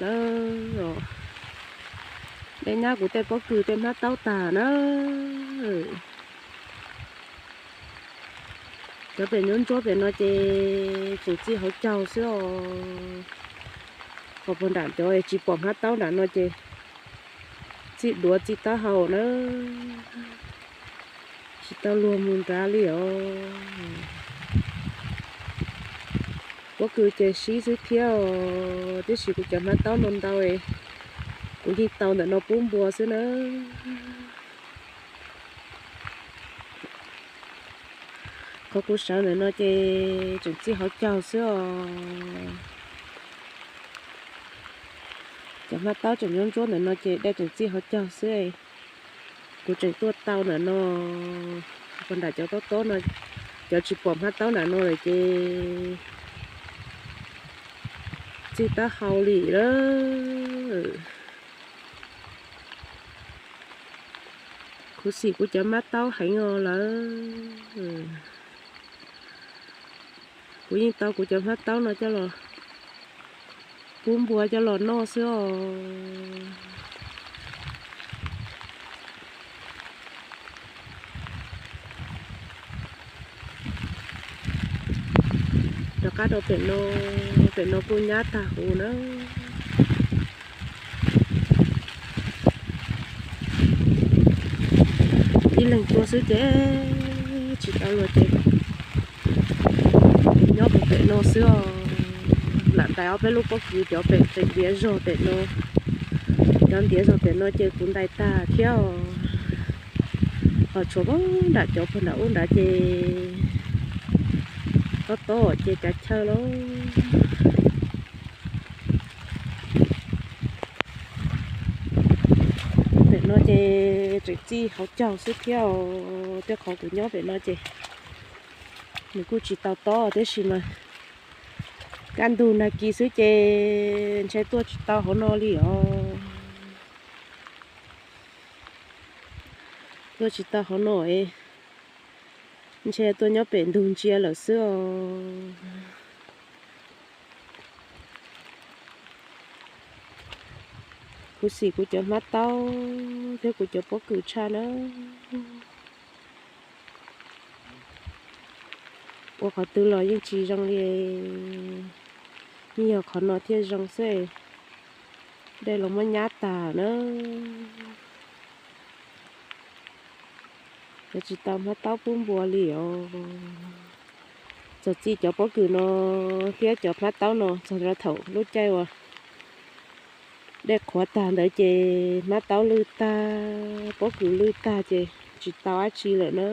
na. Dej nyab kuv tej pob kws tej hmab taub tag na. Cov pem ntsuab ntsuab pem no ces tseem txij hauv caug xwb os. Qhov puag nram cov tsis pom hmab taub nram no ces txij duav txij taub hau na. Tsis tau luag mus nrad li os. Pob kws ces sib xwb thiab os, tiam sis kuv cov hmab taub no ntau, kuv yeej tau ntawm no pub npua xwb na. Qhov kuv sawv ntawm no ces tseem txij hauv caug xwb os. Cov hmab taub tseem ntsuab ntsuab ntawm no ces dej tseem txij hauv caug xwb. Kuv tseem tuaj tau ntawm no, puag nram cov tob tob no, cov tsis pom hmab taub nram no lawm ces txij taub hau li lawm. Khuv xim kuv cov hmab taub heev os lawm. Kuv yeej tau kuv cov hmab taub no coj los pub npua coj los noj xwb os. Rov qab rau pem no, pem no kuj nyab tag huv na. Ib leeg tuaj xwb ces tsis tau luag ces nyob puag pem no xwb os. Lam ntais ob peb lub pob kws cov pem tseem ntiav zog pem no. Cov ntiav zog pem no ces kuv ntais tag thiab os. Ho tshuav nram cov puag nram ub nrad ces tob tob ces kav chaw lauj. Pem no ces tseem txij hauv caug xwb thiab os. Tej qhov kuv nyob pem no ces nws kuj tsis tau tob tiam sis mas kaj ntug nag kis xwb ces ntshe tuaj tsis tau hauv no li os. Tuaj tsis tau hauv no es ntshe tuaj nyob pem ntug ntsia lawm xwb os. Khuv xim kuv cov hmab taub thiab kuv cov pob kws tshaj na. Ua qhov twg los yeej tsis zoo li, yeej yog qhov no thiaj zoo xwb. Dej los muab nyab tag na. Cov tsis tau hmab taub pub npua li os. Txog txij cov pob kws no thiab cov hmab taub no txog rau thaum lub caij uas dej qhuav tag ntawd ces hmab taub lwj tag, pob kws lwj tag ces tsis tau dab tsi lawm na.